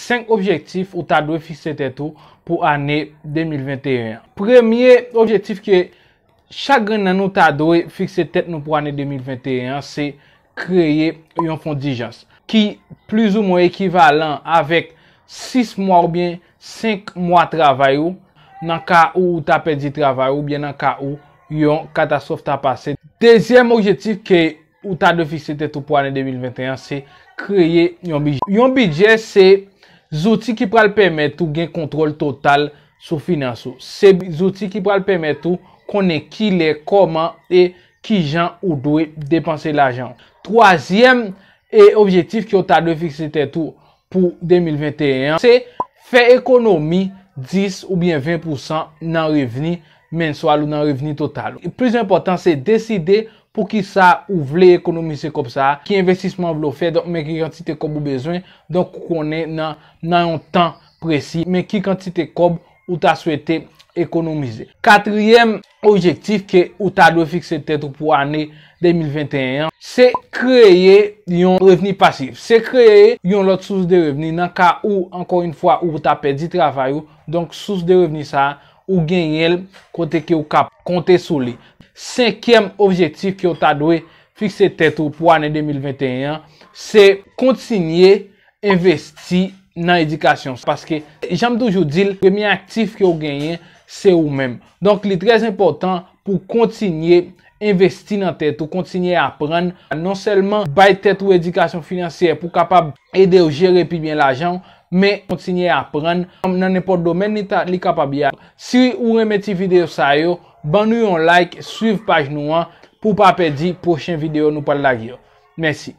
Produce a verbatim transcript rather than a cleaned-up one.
Senk objektif ou ta dwe fikse tèt ou pou ane de mil venteyen an. Premye objektif ke chak grenn nan nou ta dwe fikse tèt nou pou ane de mil venteyen an, se kreye yon fon dijans ki plizoumwen ekivalan avèk sis mwa oubyen senk mwa travay ou, nan ka ou ou ta pèdi travay ou, oubyen nan ka ou yon katastwòf ta pase. Dezyèm objektif ke ou ta dwe fikse tèt ou pou ane de mil venteyen an, se kreye yon bidjè. Yon bidjè, se zouti ki pral pèmèt ou gen kontwòl total sou finans ou. Se zouti ki pral pèmèt ou konnen kilè, kòman e kijan ou dwe depanse lajan ou. Twazyèm e objektif ke w ta dwe fikse tèt ou pou de mil venteyen an, se fè ekonomi dis oubyen ven pousan nan revni menswal ou, nan revni total ou. Plis enpòtan, se deside poukisa ou vle ekonomize kòb sa a, ki envestisman ou vle w fè, donk men ki kantite kòb ou bezwen, donk ou konnen nan, nan yon tan presi, men ki kantite kòb ou ta swete ekonomize. Katriyèm objektif ke ou ta dwe fikse tèt ou pou ane de mil venteyen an, se kreye yon revni pasif. Se kreye yon lòt sous de revni nan ka ou, ankò yon fwa, ou ta pèdi travay ou. Donk, sous de revni sa a, ou genyen l kote ke ou ka konte sou li. Senkyèm objektif ke ou ta dwe fikse tèt ou pou ane de mil venteyen an, se kontinye envesti nan edikasyon. Paske, jan m toujou di l, premye aktif ke w genyen, se ou menm. Donk, li trè enpòtan pou kontinye envesti nan tèt ou, kontinye aprann. Non sèlman bay tèt ou edikasyon finansyè pou kapab ede w jere pi byen lajan w, men kontinye aprann nan nenpòt domèn li ta, li kapab ye a. Si ou renmen ti videyo sa yo, ban nou yon like, swiv paj nou an pou w pa pèdi pwochen videyo nou pral lage yo. Mèsi.